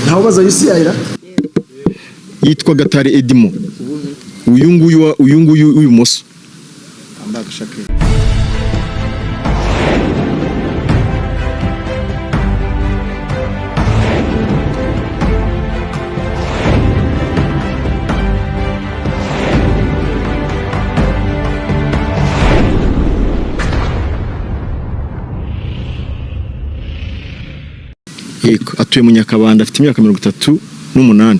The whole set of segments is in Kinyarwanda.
Ntawe ubaza UCI ra? Yitwa Gatare Edimo, uyu nguyu uyu nguyu w'ibumoso. Wambaye agashati. Yego, atuye mu Nyakabanda, afite imyaka 38.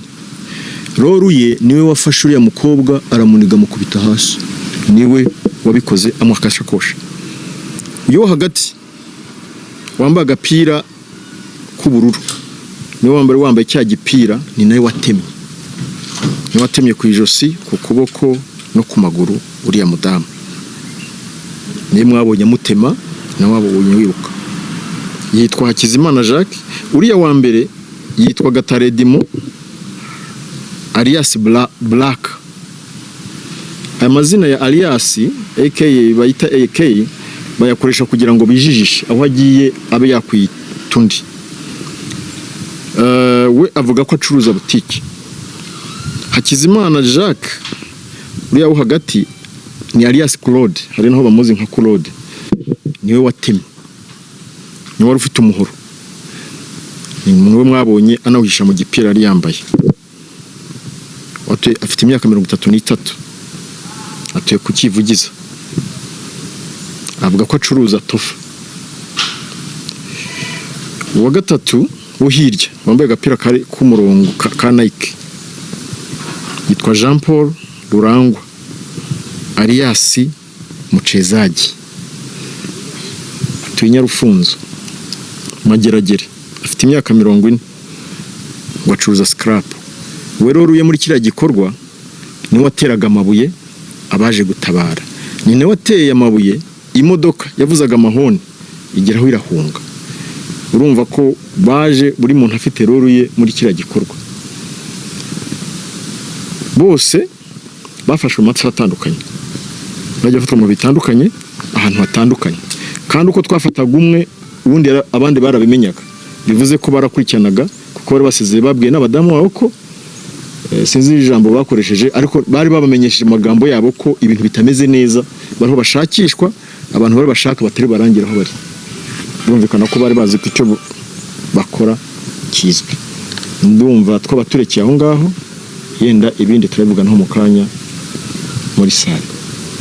Roru ye niwe wafashe uriya mukobwa aramuniga, amukubita hasi, niwe wabikoze, amuha akashakoshi. Uyu wo hagati wambaye agapira k'ubururu niwe wambaye cya gipira, ni nawe watemye, niwe watemye ku ijosi, ku kuboko no ku maguru uriya mudamu. Niwe mwabonye amutema, nawe wabonye wiruka. Yitwa Hakizimana Jacques. Uriya wa mbere yitwa Gataredimo alias Black. Aya mazina ya alias, aka bayita AK, bayakoresha kugira ngo bijijishe, aho agiye abe yakwita undi. We avuga ko acuruza butike. Hakizimana Jacques uriya wo hagati ni alias Claude, hari naho bamuzi nka Claude, niwe watemye, niwe wari ufite umuhoro, ni umuntu we mwabonye anawuhisha mu gipira yari yambaye. Afite imyaka 33, atuye ku Kivugiza, avuga ko acuruza tofa. Uwa gatatu wo hirya wambaye agapira kari k'umurongo ka Nike yitwa Jean Paul Rurangwa alias Mucezagi, atuye i Nyarufunzo Mageragere, afite imyaka 40, ngo acuruza scrap. We rero uye muri kiriya gikorwa niwe wateraga amabuye abaje gutabara, ni nawe wateye amabuye imodoka yavuzaga amahoni igeraho irahunga. Urumva ko baje buri muntu afite role ye muri kiriya gikorwa. Bose bafashwe mu masaha atandukanye, bajya bafatwa mu bitandukanye, ahantu hatandukanye, kandi uko twafataga umwe ubundi abandi barabimenyaga, bivuze ko barakurikiranaga, kuko bari basize babwiye n'abadamu babo ko sinzi ijambo bakoresheje, ariko bari babamenyesheje amagambo yabo ko ibintu bitameze neza, bariho bashakishwa, abantu bari bashaka batari barangira aho bari. Birumvikana ko bari bazi ko icyo bakora kizwi. Ndumva twaba turekeye aho ngaho, yenda ibindi turabivuganaho mu kanya muri salle.